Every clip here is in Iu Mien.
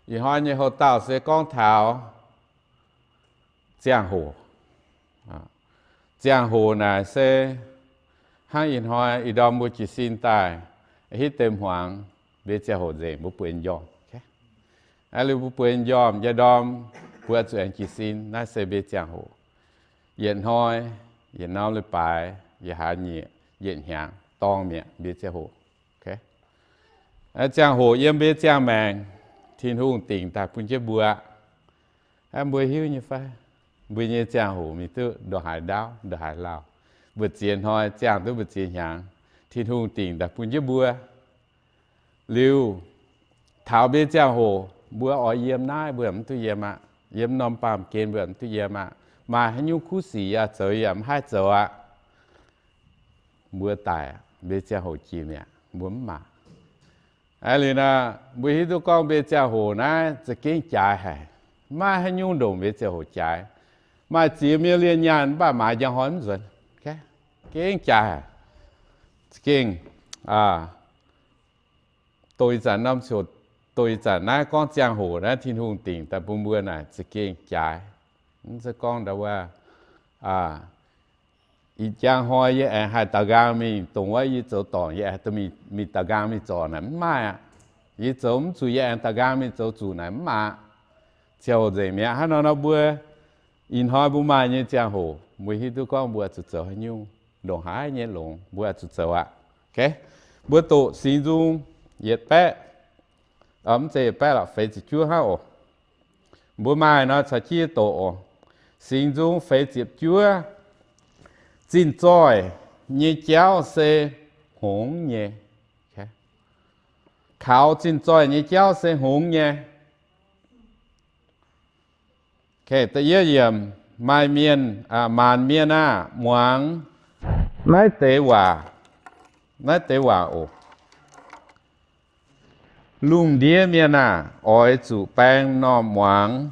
Ih hnoi nyei hoc-dauh se gorngv taux ziangh hoc. Ziangh hoc naaic se hnangv ih hnoi ih ndorm mbuo jiez sin daaih, hitv deix hmuangx, mbuo ziangh hoc nzengc, mbuo bueix njormh. Aa, liuz mbuo bueix njormh, njang ndorm mbuo zuqc aengx jiez sin. Naaiv se mbuo ziangh hoc. Yietc hnoi, yietc norm leiz-baaix, yietc hlaax nyieqc, yietc hnyangx dorngh mi'aqv, mbuo ziangh hoc. Ziangh hoc yiem mbuo ziangh maengc, Tin-Hungh dingc daaih bun jienv mbuo. Aa, mbuo hiuv nyei fai? Mbuo nyei ziangh hoc mingh duqv ndongc haaix ndaauv, ndongc haaix lauh. Mbu'ziex hnoi ziangh duqv mbu'ziex hnyangx, Tin-Hungh dingc daaih bun jienv mbuo. Liuz, taux mbuo ziangh hoc, mbuo oix yiem naaiv mbuo mv duqv yiem aqv. Yiem norm baamh gen mbuo mv duqv yiem aqv. Maaih haaix nyungc kuv sic yaac zoux yaac mv haih zoux aqv. Mbuo daic, mbuo ziangh hoc jiex mi'aqv, mbuo mv maac. Aa, liuz naaic, mbuo hiuv duqv gorngv mbuo ziangh hoc naaiv za'gengh jaaix haic. Maiv maaih haaix nyungc ndongc mbuo ziangh hoc jaaix. Maaih ziex million nyaanh mv baac maaiz njang hnoi mv nzuonx. Gengh jaaix haic. Za'gengh, aa, doix zanc norm, doix zanc naaiv gorngv ziangh hoc naaiv Tin-Hungh dingc daaih bun mbuo naaic za'gengh jaaix. Mv zeiz gorngv ndau wuov, aa, ih jangx hnoi yie aengx haih daaux nqaang mingh dongh wuov yie zoux dorngc, yie aengx mingh daaux nqaang mingh zorc naaic mv maaih aqv. Yie zoux mv zuqc yie aengx daaux nqaang mingh zoux zuqc naaic mv maaih aqv. Ziangh hoc nzengc mi'aqv. Hnangv nor nor mbuo ih hnoi mbuo maaih nyei ziangh hoc, mbuo hiuv duqv gorngv mbuo zuqc zoux haaix nyungc, ndongc haaix nyei longx mbuo zuqc zoux aqv. Mbuo doqc Singx Nzung yietc baeqv, mv zeiz yietc baeqv lorqc, feix ziepc juov hnangv oc. Mbuo maaih nor caux jienv doqc oc. Singx Nzung feix ziepc juov. Zinh zoih nyei jauv se hngongx nyei. Kaux zinh zoih nyei jauv se hngongx nyei. Da'yietv yiemc, maaih mienh, maanc mienh aah! Muangx naaiv deix waac, naaiv deix waac oc. Lungh ndiev mienh aah! Oix zuqc baeng m'normh muangx.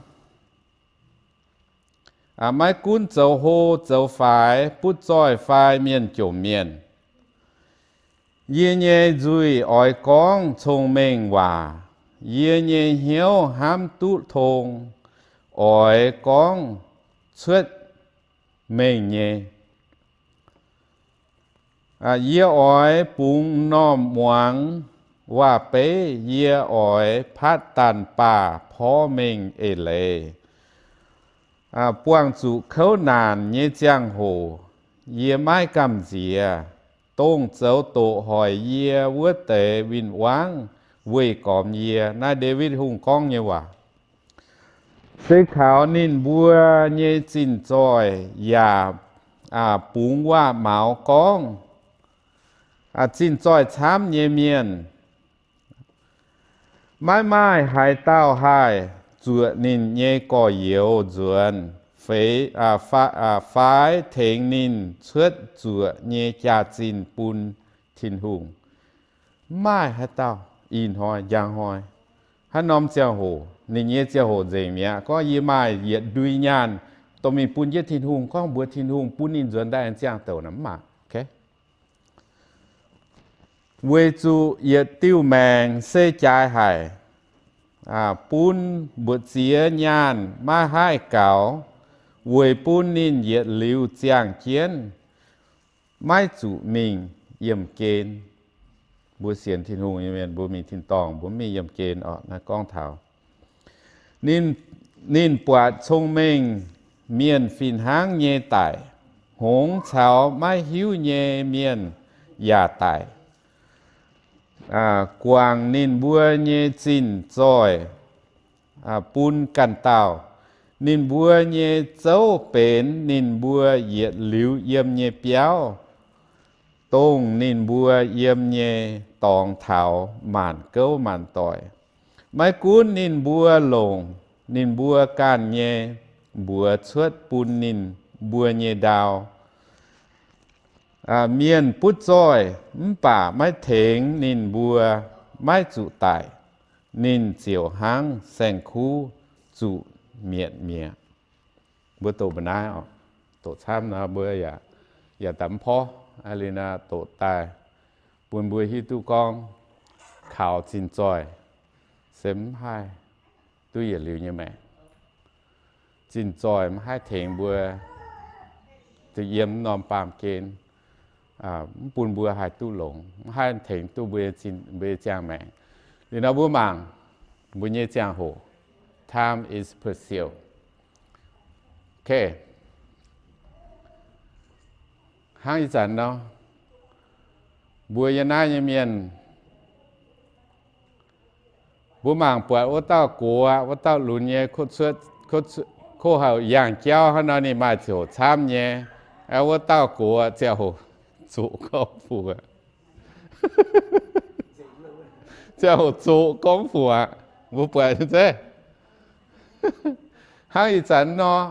Maiv gunv zoux hlo zoux faix, butv zoih fai mienh jomc mienh, yie nyei nzuih oix gorngv cong-mengh waac. Yie nyei hnyouv hnamv duqv tong, oix gorngv cuotv mengh nyei. Yie oix bungx m'normh muangx waac-beiv, yie oix patv daanh baah porv mengh eix leiz. Buangh zuqc kouv naanc nyei ziangh hoc, yie maiv gamh nziex. Dongh zoux doqc hoic yie wuov deix win-wangv weih gormx yie. Naaiv Ndaawitv Hungh gorngv nyei waac. Se kaux ninh mbuo nyei zinh zoih yaac bungx waac-maux gorngv, zinh zoih camv nyei mienh. Maiv maaih haaix dauh haih zuoqc ninh nyei gorx-youz nzuonx, fai tengx ninh cuotv zuoqc nyei jaax-zinh bun Tin-Hungh. Mv maaih haaix dauh ih hnoi njang hnoi, haaix norm ziangh hoc, ninh nyei ziangh hoc nzengc mi'aqv, gorngv yie maaih yietc ndui nyaanh dongh mingh bun jienv Tin-Hungh, gorngv mbuox Tin-Hungh bun ninh nzuonx daaih aengx ziangh douc naaic mv maaih. Weic zuqc yietc diuh maengc se jaaix haic, bun mbu'ziex nyaanh maiv haih gaux, weic bun ninh yietc liuz ziangh jienv, maiv zuqc mingh yiemh gen. Mbuo sienx Tin-Hungh nyei mienh, mbuo mingh tin-dorngh, mbuo mv mingh yiemh gen oc. Naaiv gorngv taux ninh buatc cong-mengh mienh fih hnangv nyei daic, hngongx caux maiv hiuv nyei mienh yaac daic. Guangc ninh mbuo nyei zinh zoih bun ganh dauh, ninh mbuo nyei zouv benx ninh mbuo yietc liuz yiem nyei biauv, dongh ninh mbuo yiem nyei dorngx taux maanc gouv maanc doic. Maiv gunv ninh mbuo longc ninh mbuo ganh nyei mbuox cuotv bun ninh mbuo nyei ndau, mienh butv zoih, mv baac maiv tengx ninh mbuo, maiv zuqc daic, ninh ziouc hnangv saeng-kuv zuqc mietc mi'aqv. Mbuo doqc mbu'naaiv oc. Doqc camv nor mbuo yaac, yaac daaih mv porv. Aa, liuz naaiv doqc daaih bun mbuo hiuv duqv gorngv kaux zinh zoih se mv haih duqv yietc liuz nyei maengc. Zinh zoih maiv haih tengx mbuo yiem norm baamh gen, mv bun mbuo haih duqv longx, maiv haih tengx duqv mbuo nyei ziangh maengc. Liuz nor mbuo mangc mbuo nyei ziangh hoc. Time is precious. Hnangv ih zanc nor, mbuo yiem naaiv nyei mienh, mbuo mangc buatc wuov dauh gox, wuov dauh lunx nyei, ko houc yangh jauv hnangv nor ninh maaih ziangh hoc camv nyei. Wuov dauh gox ziangh hoc zoqc gorngv fuc, ziangh hoc zoqc gorngv fuc aqv. Mbuo buatc zeiv hnangv ih zanc nor,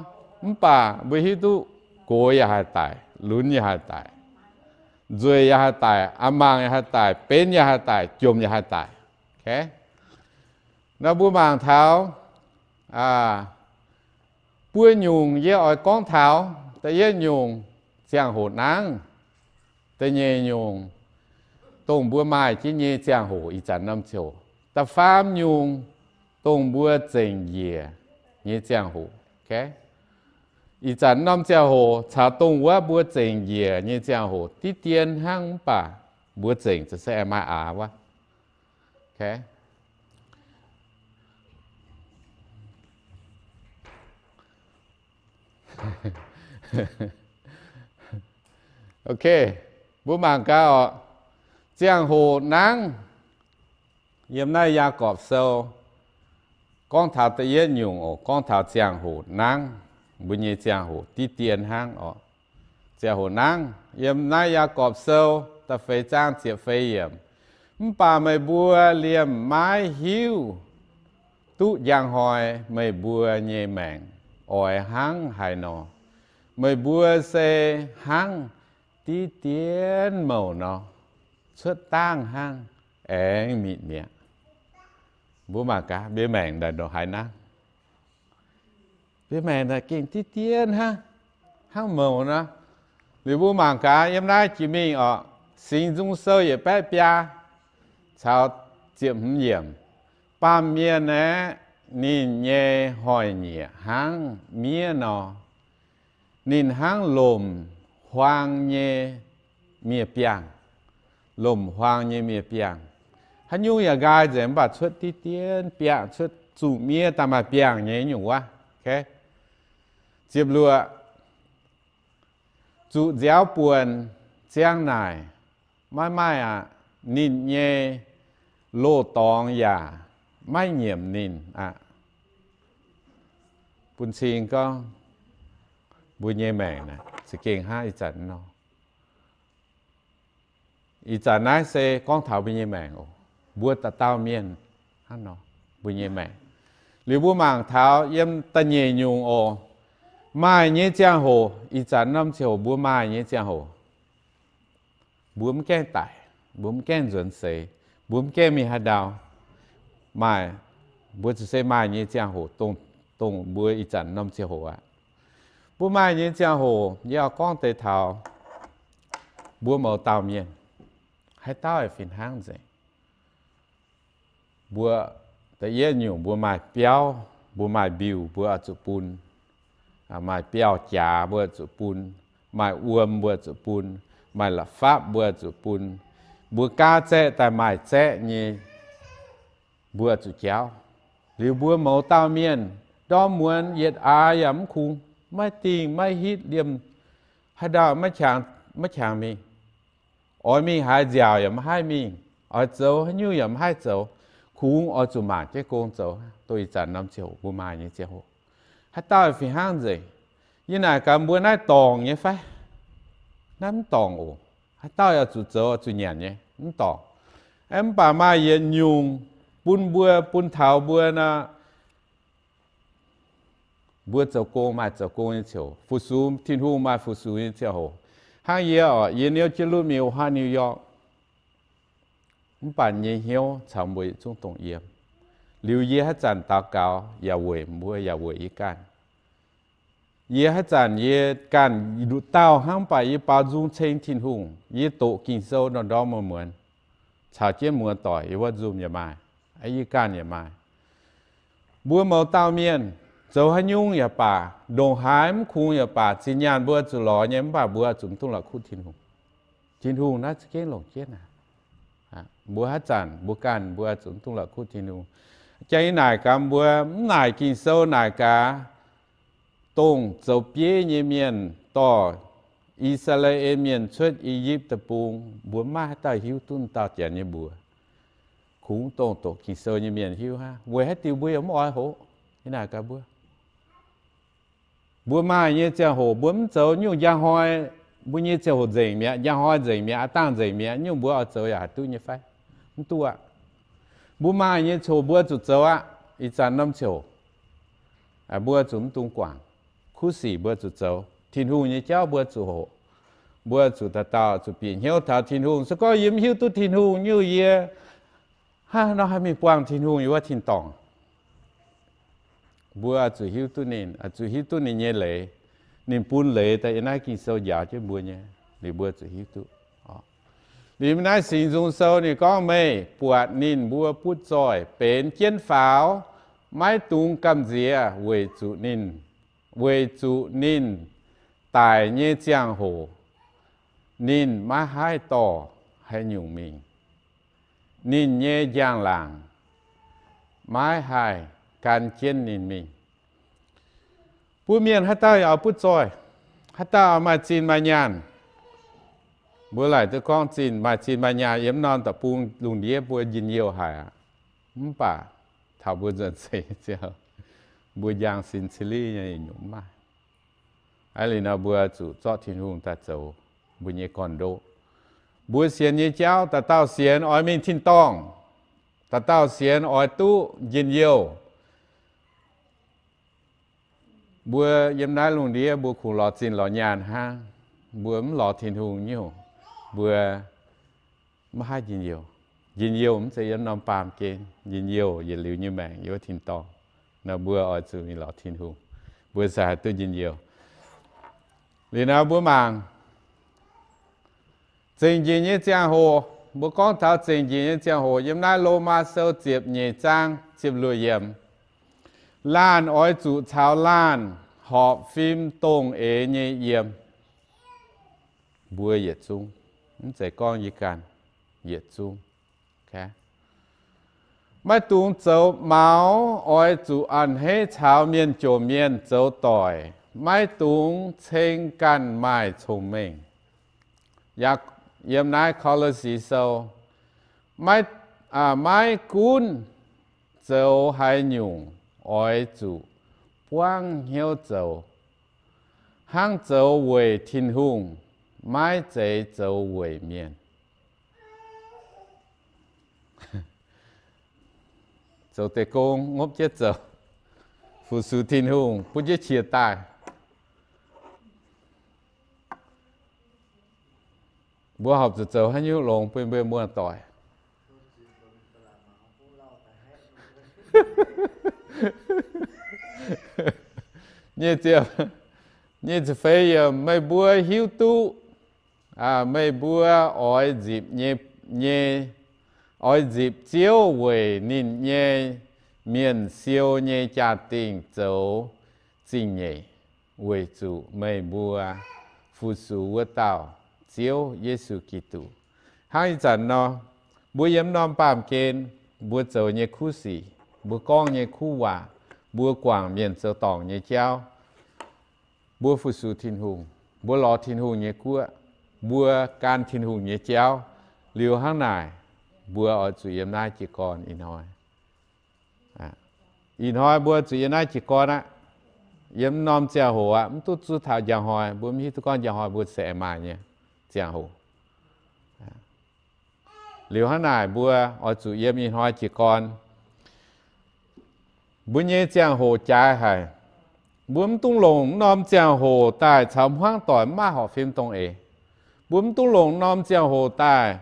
mv baac mbuo hiuv duqv gox yaac haih daic, lunx yaac haih daic, nzueic yaac haih daic, a'mangc yaac haih daic, benx yaac haih daic, jomc yaac haih daic. Nor mbuo mangc taux buo nyungc yie oix gorngv taux. Da'yietv nyungc, ziangh hoc nangv. Da'nyeic nyungc, dongh mbuo maaih jienv nyei ziangh hoc ih zanc norm ziangh hoc. Da'faam nyungc, dongh mbuo zengc njiec nyei ziangh hoc. Ih zanc norm ziangh hoc caux dongh wuov mbuo zengc njiec nyei ziangh hoc diqv dien hnangv, mv baac mbuo zengc se maaih aax wuov. Ok, mbuo mangc gaax oc. Ziangh hoc nangv. Yiem naaiv Yaagorpc Sou gorngv taux da'yietv nyungc oc, gorngv taux ziangh hoc nangv. Mbuo nyei ziangh hoc diqv dien hnangv oc. Ziangh hoc nangv. Yiem naaiv Yaagorpc Sou da'feix zaang ziepc feix yiemc, mv baac meih mbuo liemh maiv hiuv duqv njang hnoi meih mbuo nyei maengc oix hnangv haaix nor. Meih mbuo se hnangv diqv dien mouc nor, cuotv dangv hnangv, aengx mitc mi'aqv. Mbuo mangc gaax mbuo maengc naaic ndongc haaix nangv. Mbuo maengc naaic gengh diqv dien hnangv, hnangv mouc nor. Liuz mbuo mangc gaax yiem naaiv jiex mingh oc, Singx Nzung Sou yietc baeqv biaa caux ziepc hmz yiemc. Baamh mienh aeqv, ninh nyei hnoi-nyieqc hnangv miev nor. Ninh hnangv lomc huaang nyei miev-biangh, lomc huaang nyei miev-biangh. Haaix nyungc yaac nqaai nzengc, mv baac cuotv diqv dien biangh, cuotv zuqc miev daaih maaih biangh nyei nyungc wuov. Ziepc luoqc, zuqc nziaaux buonc ziang naaic, maiv maaih aqv. Ninh nyei loz-dorngx yaac maiv nyiemc ninh aqv. Bun cing gorngv mbuo nyei maengc naaic za'gengh hnangv ih zanc nor. Ih zanc naaiv se gorngv taux mbuo nyei maengc oc. Mbuo dauh dauh mienh hnangv nor, mbuo nyei maengc. Liuz mbuo mangc taux yiem da'nyeic nyungc oc, maaih nyei ziangh hoc, ih zanc norm ziangh hoc mbuo maaih nyei ziangh hoc, mbuo mv gaengh daic, mbuo mv gaengh nzuonx seix, mbuo mv gaengh mingh haaix ndau. Maaih, mbuo ziouc se maaih nyei ziangh hoc, dongh, dongh mbuo ih zanc norm ziangh hoc aqv. Mbuo maaih nyei ziangh hoc, yie oix gorngv deix taux mbuo mouz dauh mienh, haaix dauh fih hnangv nzengc. Mbuo da'yietv nyungc mbuo maaih biauv, mbuo maaih mbiuh, mbuo oix zuqc bun. Maaih biauv-jaax mbuo oix zuqc bun, maaih wuom mbuo oix zuqc bun, maaih la'fapv mbuo oix zuqc bun. Mbuo gaav zaeqv daaih maaih zaeqv nyei, mbuo oix zuqc jauv. Liuz mbuo mouz dauh mienh, ndorm muonz yietc aax yaac mv kungx, maiv dingh maiv hitv liemh, haaix ndau maiv qangx mingh. Oix mingh haaix nziaauc yaac maiv haih mingh, oix zoux haaix nyungc yaac maiv haih zoux, kungx oix zuqc mangc jienv gong zoux. Dongh ih zanc norm ziangh hoc mbuo maaih nyei ziangh hoc, haaix dauh fih hnangv nzengc. Yie naaic gaax mbuo naaiv dorngc nyei fai? Naaiv mv dorngc oc. Haaix dauh yaac zuqc zoux, zuqc nyanc nyei, mv dorngc. Mv baac maaih yietc nyungc bun mbuo, bun taux mbuo nor, mbuo zoux gong maaih zoux gong nyei ziouc, fu-sux Tin-Hungh maaih fu-sux nyei ziangh hoc. Hnangv yie oc, yie niouv jienv lutv mingh wuov New York, mv baac nyei hnyouv caux mbuo yietc zungv dongh yiem. Liuz yie haaix zanc daux gaux yaac weic mbuo, yaac weic yie ganh. Yie haaix zanc yie ganh nduqc dauh hnangv, mv baac yie baaux nzung ceng Tin-Hungh, yie doqc Ging-Sou ndorm ndorm muonz muonz, caux jienv muonz doic yiem wuov nzumh yaac maaih, yie ganh yaac maaih. Mbuo mouz dauh mienh zoux haaix nyungc yaac baac, ndongc haaix mv kungx yaac baac, zinh nyaanh mbuo zuqc lorz nyei, mv baac mbuo zuqc mv dungx la'kuqv Tin-Hungh. Tin-Hungh naaiv za'gengh longc jienv aqv. Mbuo haaix zanc mbuo ganh mbuo zuqc mv dungx la'kuqv Tin-Hungh. Jang yie naaic gaax mbuo, mv naaic Ging-Sou naaic gaax, dongh zoux bieiv nyei mienh dorh I^saa^laa^en Mienh cuotv I^yipv Deic-Bung, mbuo maiv maaih haaix dauh hiuv duqv dauh janx nyei mbuox. Kungx dongh doqc Ging-Sou nyei mienh hiuv hnangv. Weic haaix diuc mbuo yaac mv oix hoqc? Yie naaic gaax mbuo, mbuo maaih nyei ziangh hoc mbuo mv zoux nyungc, njang hnoi mbuo nyei ziangh hoc nzengc mi'aqv, njang hnoi nzengc mi'aqv, aav dangh nzengc mi'aqv, nyungc mbuo oix zoux yaac haih duqv nyei fai? Mv duqv aqv. Mbuo maaih nyei ziouc mbuo zuqc zoux aqv. Ih zanc norm ziouc mbuo zuqc mv dungx guangc. Kuv sic mbuo zuqc zoux. Tin-Hungh nyei jauv mbuo zuqc hoqc. Mbuo zuqc dauh dauh zuqc bieqc hnyouv taux Tin-Hungh. Se gorngv yie mv hiuv duqv Tin-Hungh nyungc, yie hnangv nor haih mingh buangh Tin-Hungh yiem wuov tin-dorngh? Mbuo zuqc hiuv duqv ninh, zuqc hiuv duqv ninh nyei leiz. Ninh bun leiz daaih yiem naaiv Ging-Sou njaaux jienv mbuo nyei, liuz mbuo zuqc hiuv duqv. Liuz naaiv Singx Nzung Sou ninh gorngv, meih buatc ninh mbuo butv zoih benx jienv faaux, maiv dungx gamh nziex weic zuqc ninh, weic zuqc ninh daic nyei ziangh hoc ninh maiv haih dorh haaix nyungc mingh. Ninh nyei njang-laangc maiv haih gan jienv ninh mingh. Bun mienh haaix dauh yaac oix butv zoih, haaix dauh oix maaih zinh maaih nyaanh. Mbuo laaic duqv gorngv zinh, maaih zinh maaih nyaanh yiem norm deic-bung lungh ndiev mbuo njien-youh haic aqv. Mv baac taux mbuo nzuonx seix ziouc, mbuo njang sincerely nyei nyungc mv maaih. Aa, liuz nor mbuo zuqc zorqv Tin-Hungh daaih zoux mbuo nyei gorn-ndoqv. Mbuo sienx nyei jauv, dauh dauh sienx oix mingh tin-dorngh, dauh dauh sienx oix duqv njien-youh. Mbuo yiem naaiv lungh ndiev mbuo kungx lorz zinh lorz nyaanh hnangv. Mbuo mv lorz Tin-Hungh nyungc, mbuo maiv haih njien-youh. Njien-youh mv zeiz yiem norm baamh gen. Njien-youh yietc liuz nyei maengc yiem wuov tin-dorngh. Nor mbuo oix zuqc mingh lorz Tin-Hungh, mbuo se haih duqv njien-youh. Liuz nor mbuo mangc zengc njiec nyei ziangh hoc. Mbuo gorngv taux zengc njiec nyei ziangh hoc yiem naaiv Lomaa Sou ziepc nyeic zaang ziepc luoqc yiemc. Laanh oix zuqc caux laanh horpc fim dongh eix nyei yiem. Mbuo yietc zungv, mv zeiz gorngv yie ganh, yietc zungv. Maiv dungx zoux maux, oix zuqc a'hneiv caux mienh jomc mienh zoux doic. Maiv dungx ceng ganh maaih cong-mengh. Yiem naaiv Ko^lo^si Sou, maiv, maiv gunv zoux haaix nyungc, oix zuqc buangv hnyouv zoux, hnangv zoux weic Tin-Hungh, maiv zeiz zoux weic mienh. Zoux deix gong ngopv jienv zoux, fu-sux Tin-Hungh, butv jienv qiex daaih. Mbuo horpc zuqc zoux haaix nyungc longx bun mbuo muoz-doic? Nyic ziepc, nyic ziepc feix yiemc, meih mbuo hiuv duqv, meih mbuo oix nzipc nyei, nyei, oix nzipc Ziouv weic ninh nyei mienh siou nyei jaa-dingh zoux zingh nyeic, weic zuqc meih mbuo fu-sux wuov dauh Ziouv Yesu Giduc. Hnangv ih zanc nor, mbuo yiem norm baamh gen, mbuo zoux nyei kuv sic, mbuo gorngv nyei kuv waac, mbuo guangc mienh zoux dorngc nyei jauv, mbuo fu-sux Tin-Hungh, mbuo lorz Tin-Hungh nyei guoqv, mbuo gan Tin-Hungh nyei jauv, liuz hnangv naaic, mbuo oix zuqc yiem naaiv jiez gorn ih hnoi. Ih hnoi mbuo zuqc yiem naaiv jiez gorn aqv. Yiem norm ziangh hoc aqv, mv duqv zuov taux njang hnoi. Mbuo mv hiuv duqv gorngv njang hnoi mbuo se aengx maaih nyei ziangh hoc. Liuz hnangv naaic mbuo oix zuqc yiem ih hnoi jiez gorn. Mbuo nyei ziangh hoc jaaix haic. Mbuo mv dungx longc norm ziangh hoc daaih caux hmuangv doic mv maaih horpc fim dongh eix. Mbuo mv dungx longc norm ziangh hoc daaih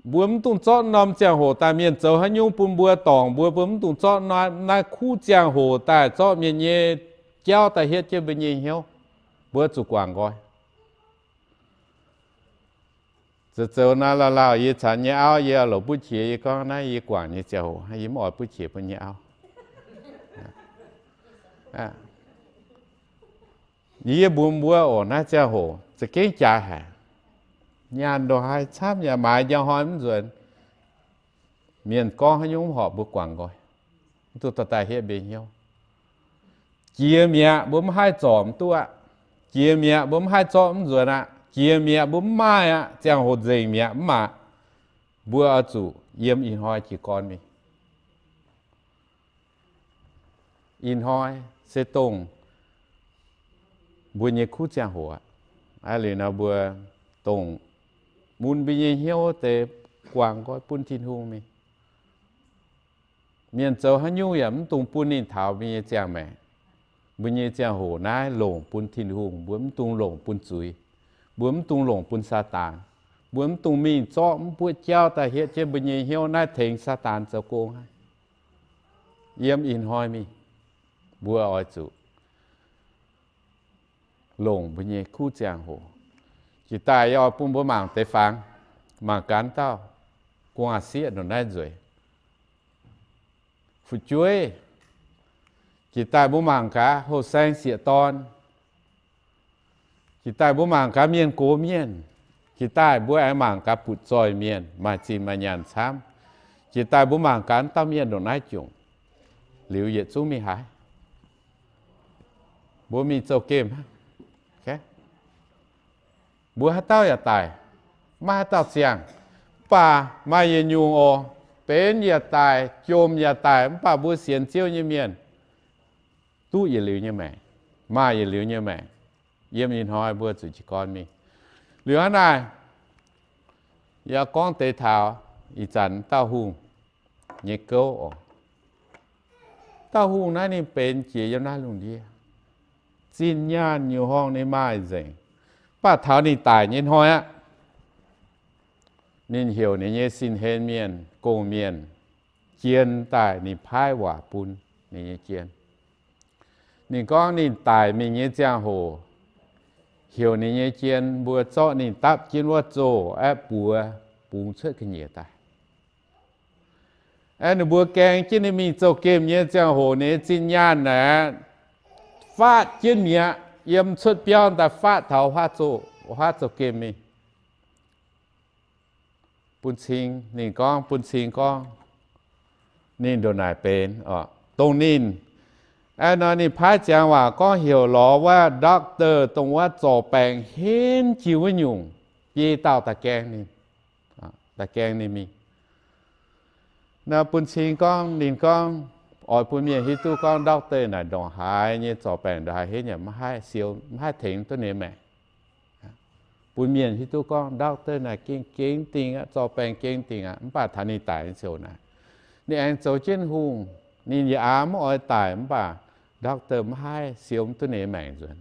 Mbuo mv dungx zorqv norm ziangh hoc daaih mienh zoux haaix nyungc bun mbuo dorngc mbuo, mbuo mv dungx zorqv naaiv kuv ziangh hoc daaih zorqv mienh nyei jauv daaih hietv jienv mbuo nyei hnyouv. Mbuo zuqc guangc nqoi. Zoux zoux naaiv lauh lauh, yie caux nyei auv, yie longc butv qiex, yie gorngv naaiv yie guangc nyei ziangh hoc, yie mv oix butv qiex bun nyei auv. Yie mbuox mbuo oc, naaiv ziangh hoc za'gengh jaaix haic. Nyaanh ndongc haaix camv yaac maaiz njang hnoi mv nzuonx. Mienh gorngv haaix nyungc mv horpc mbuo guangc nqoi, mv duqv dorh daaih hietv mbuo hnyouv. Jiex mi'aqv, mbuo mv haih zorc mv duqv aqv. Jiex mi'aqv, mbuo mv haih zorqv mv nzuonx aqv. Jiex mi'aqv, mbuo mv maaih aqv. Ziangh hoc nzengc mi'aqv, mv maaih. Mbuo oix zuqc yiem ih hnoi jiez gorn mingh. Ih hnoi se dongh mbuo nyei kuv ziangh hoc aqv. Aa, liuz nor mbuo dongh mun mbuo nyei hnyouv deix guangc nqoi bun Tin-Hungh mingh. Mienh zoux haaix nyungc yaac mv dungx bun ninh taux mbuo nyei ziangh maengc. Mbuo nyei ziangh hoc naaiv longc bun Tin-Hungh, mbuo mv dungx longc bun zuiz. Mbuo mv dungx longc bun Saadaan. Mbuo mv dungx mingh zorqv mv buoqv jauv daaih hietv jienv mbuo nyei hnyouv naaiv tengx Saadaan zoux gong hnangv. Yiem ih hnoi mingh, mbuo oix zuqc longc mbuo nyei kuv ziangh hoc. Jiex daaih yie oix bun mbuo mangc deix fangx, mangc gaax dauh gu'nguaaz-sieqv ndongc naaiv nzueic, fu'jueiv. Jiex daaih mbuo mangc gaax houh saeng sieqv dorn. Jiex daaih mbuo mangc gaax mienh gox mienh. Jiex daaih mbuo aengx mangc gaax butv-zoih mienh maaih zinh maaih nyaanh camv. Jiex daaih mbuo mangc gaax dauh mienh ndongc naaiv jungc, liuz yietc zungv mingh haaix? Mbuo mingh zouv-gemh hnangv. Mbuo haaix dauh yaac daic, maiv haaix dauh ziangh. Mv baac maaih yietc nyungc oc, benx yaac daic, jomc yaac daic, mv baac mbuo sienx Ziouv nyei mienh duqv yietc liuz nyei maengc, maaih yietc liuz nyei maengc. Yiem ih hnoi mbuo zuqc jiez gorn mingh. Liuz hnangv naaic, yie gorngv deix taux ih zanc dauh hungh nyei gouv oc. Dauh hungh naaiv ninh benx jiex yiem naaiv lungh ndiev. Zinh nyaanh nyei horngh ninh maaih nzengc. Mv baac taux ninh daic nyei hnoi aqv, ninh heuc ninh nyei sin-hlen mienh, gong-mienh, jien daaih ninh paaiv waac bun ninh nyei jien. Ninh gorngv ninh daic mingh nyei ziangh hoc, heuc ninh nyei jien mbuo zorqv ninh dapv jienv wuov zoh aeqv, buoz bungx cuotv ga'nyiec daaih. Aeqv, ninh mbuo gaeng jienv ninh mingh zouv-gemh nyei ziangh hoc, ninh nyei zinh nyaanh naaic faatv jienv mi'aqv, yiem cuotv biauv daaih faatv taux huaav zouv, huaav zouv-gemh mingh. Bun cing, ninh gorngv, bun cing gorngv ninh ndongc naaic benx oc, dongh ninh, aeqv, nor ninh paaiv ziangx waac gorngv heuc lorz wuov doctor, dongh wuov zorc baengc henv jiex wuov nyungc, biei dauh daaih gaeng ninh, daaih gaeng ninh mingh. Naaiv bun cing gorngv, ninh gorngv, oix bun mienh hiuv duqv gorngv doctor naaic ndongc haaix nyei zorc baengc ndongc haaix henv yaac maiv haih siou, maiv haih tengx duqv ninh maengc. Bun mienh hiuv duqv gorngv doctor naaic gengh gengh dingh aqv, zorc baengc gengh dingh aqv, mv baac taux ninh daic nyei ziouc naaic, ninh aengx zoux jienv hungh, ninh yaac aav mv oix daic, mv baac doctor maiv haih siou mv duqv ninh maengc nzuonx.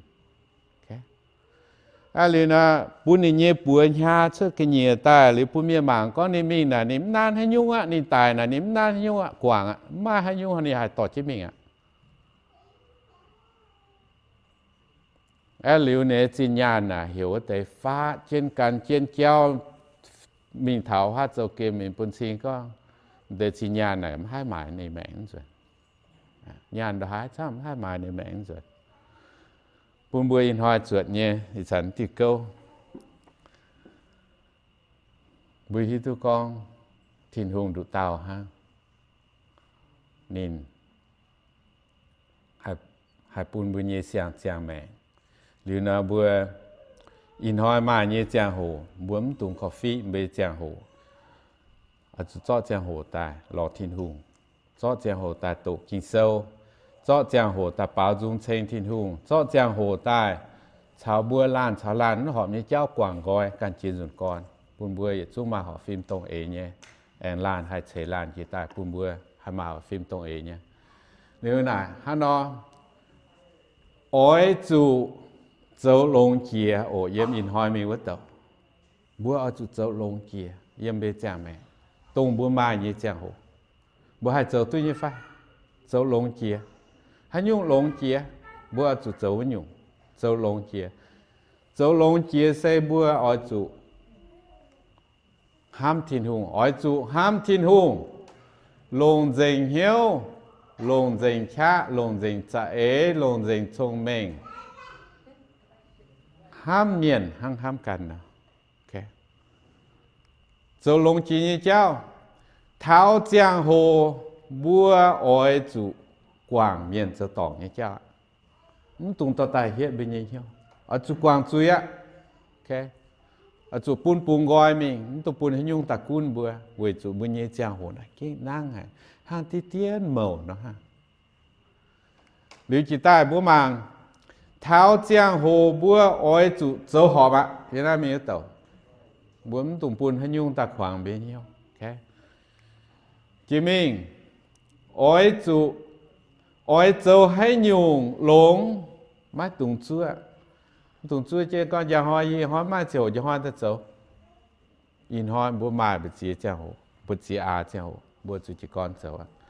Aa, liuz naaic bun ninh nyei buoz hnyaa cuotv ga'nyiec daaih, liuz bun mienh mangc gorngv ninh mingh naaic ninh mv nanv haaix nyungc aqv, ninh daic naaic ninh mv nanv haaix nyungc aqv, guangc aqv, mv maaih haaix nyungc ninh haih dorh jienv mingh aqv. Aeqv, liuz ninh nyei zinh nyaanh naaic heuc wuov deix faatv jienv gan jienv jauv mingh taux huaav zouv-gemh mingh, bun cing gorngv deix zinh nyaanh naaic maiv haih maaiz ninh maengc nzuonx. Nyaanh ndongc haaix camv maiv haih maaiz ninh maengc nzuonx. Bun mbuo ih hnoi zuotc nyei ih zanc diuh gouv, mbuo hiuv duqv gorngv Tin-Hungh nduqc dauh hnangv. Ninh haih bun mbuo nyei siang ziangh maengc. Liuz nor mbuo ih hnoi maaih nyei ziangh hoc, mbuo mv dungx korv-fiqv mbuo nyei ziangh hoc. Oix zuqc zorqv ziangh hoc daaih lorz Tin-Hungh, zorqv ziangh hoc daaih doqc Ging-Sou, zorqv ziangh hoc daaih baaux nzung ceng Tin-Hungh, zorqv ziangh hoc daaih caux mbuo laanh caux laanh mv horpc nyei jauv guangc nqoi ganh jiex nzunc gorn, bun mbuo yietc zungv maaih horpc fim dongh eix nyei, aengx laanh haih ceix laanh jiex daaih bun mbuo haih maaih horpc fim dongh eix nyei. Liuz naaic hnangv nor, oix zuqc zoux longx jiex oc. Yiem ih hnoi mingh wuov douc, mbuo oix zuqc zoux longx jiex yiem mbuo nyei ziangh maengc, dongh mbuo maaih nyei ziangh hoc. Mbuo haih zoux duqv nyei fai? Zoux longx jiex. Haaix nyungc longx jiex? Mbuo oix zuqc zoux wuov nyungc, zoux longx jiex. Zoux longx jiex se mbuo oix zuqc Hnamv Tin-Hungh, oix zuqc hnamv Tin-Hungh, longc nzengc hnyouv, longc nzengc qaqv, longc nzengc za'eix, longc nzengc cong-mengh, hnamv mienh hnangv hnamv ganh nor. Zoux longx jiex nyei jauv. Taux ziangh hoc mbuo oix zuqc guangc mienh zoux dorngc nyei jauv aqv. Mv dungx dorh daaih hietv mbuo nyei hnyouv. Oix zuqc guangc zuiz aqv. Oix zuqc bun bungx nqoi mingh, mv dungx bun haaix nyungc daaih gunv mbuo, weic zuqc mbuo nyei ziangh hoc naaic gengh nangv haic, hnangv diqv dien mouc nor hnangv. Liuz jiex daaih mbuo mangc, taux ziangh hoc mbuo oix zuqc zoux horpc aqv. Yie naaiv mingh wuov douc, mbuo mv dungx bun haaix nyungc daaih kuangx mbuo nyei hnyouv. Jiex mingh, oix zuqc, oix zoux haaix nyungc longx, maiv dungx zuov. Mv dungx zuov jienv gorngv njang hnoi, ih hnoi maiv maaih ziangh hoc, njang hnoi daaih zoux. Ih hnoi mbuo maaih mbu'ziex ziangh hoc, mbu'ziex aax ziangh hoc, mbuo zuqc jiez gorn zoux aqv.